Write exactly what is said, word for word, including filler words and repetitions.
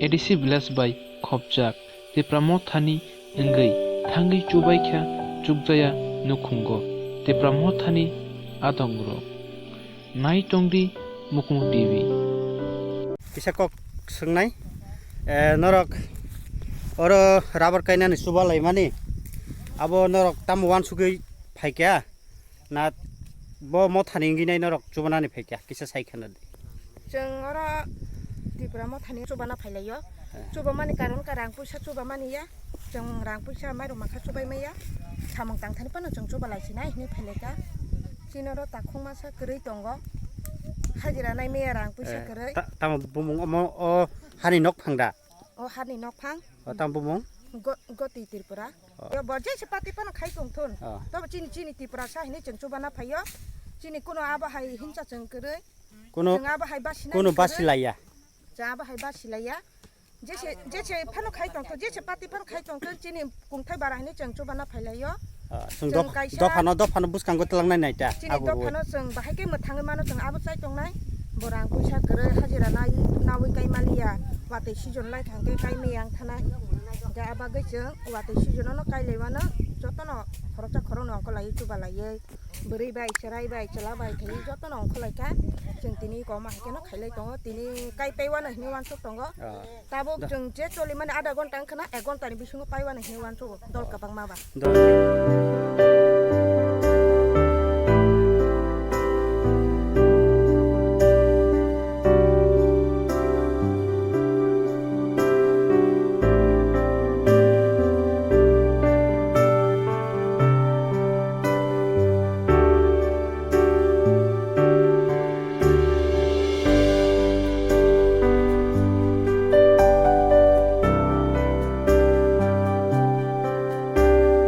A D C village bai khopjak Tipra Mothani wngwi thangwi chubaikha chukjaya nukhungo Tipra Mothani adongrok. Nai tongdi Mukmuk T V. Kisa kok swngnai, eh, norok oro rubber kainani chuba laimani, abo norok tamo uansugwi phaikha? Na bo mothani wngwi nai norok chubanani phaikha, kisa sai khana di. Chwng oro Tripura mothani chubana phailaio. Eh. Chubamani karon ka rang puisa chubamani ya. Chwng rang puisa mairum mankha chubai maya. Samung tangthani phano chwng chuba lai sinai hinwi phailaikha. Chini oro takhuk masa kwrwi tongo. Hajira nai maya rang puisa Eh, kwrwi. Ta-, tamo bumung omo o hani nok phang da? O hani nok phang. O tamo bumung? Go-, Goti Tripura. Oh. Yo, bo jese party phano khai tongthun. Oh. Tobo chini, chini Tripura sa hinwi chwng chubana phaio. Chini kuno abo hai hinsa chwng kwrwi. Kuno, chwng abo hai basi kuno nani basi kwrwi. Laiya. Chwng abo hai basi laiya. Jese, jese phano khai tongthun, jese party phano khai tongthun, chini kungthai bara hinwi chwng chubana phailaio. Ah, chwng chwng doph-, kaisa dophano, dophano bwskango twlangnai naita, chini abo dophano chwng bahai khe mwthangwi mano chwng abo chai tongnai. Bo rang puisa kwrwi hajira nai, nawi kai maliya. Watwi season lai thangkhe kai meyang thanai. Hwnkhe a bagwi chwng watwi season-o no kai laiwano jotono khoroksa khoroknwi ongkholaiwi chubalaiwi. Bwrwi bai, chwrai bai, chwla bai thaiwi jotono ongkholaikha. Chwng tini koma hai kheno khailai tongo. Tini kai paiwano hinwi uansuk tongo. Ah. Tabuk da- chwng je cholimani adha ghonta wngkha na, ek ghontani bisingo paiwano hinwi uansugo dol kwbangma ba. Dol.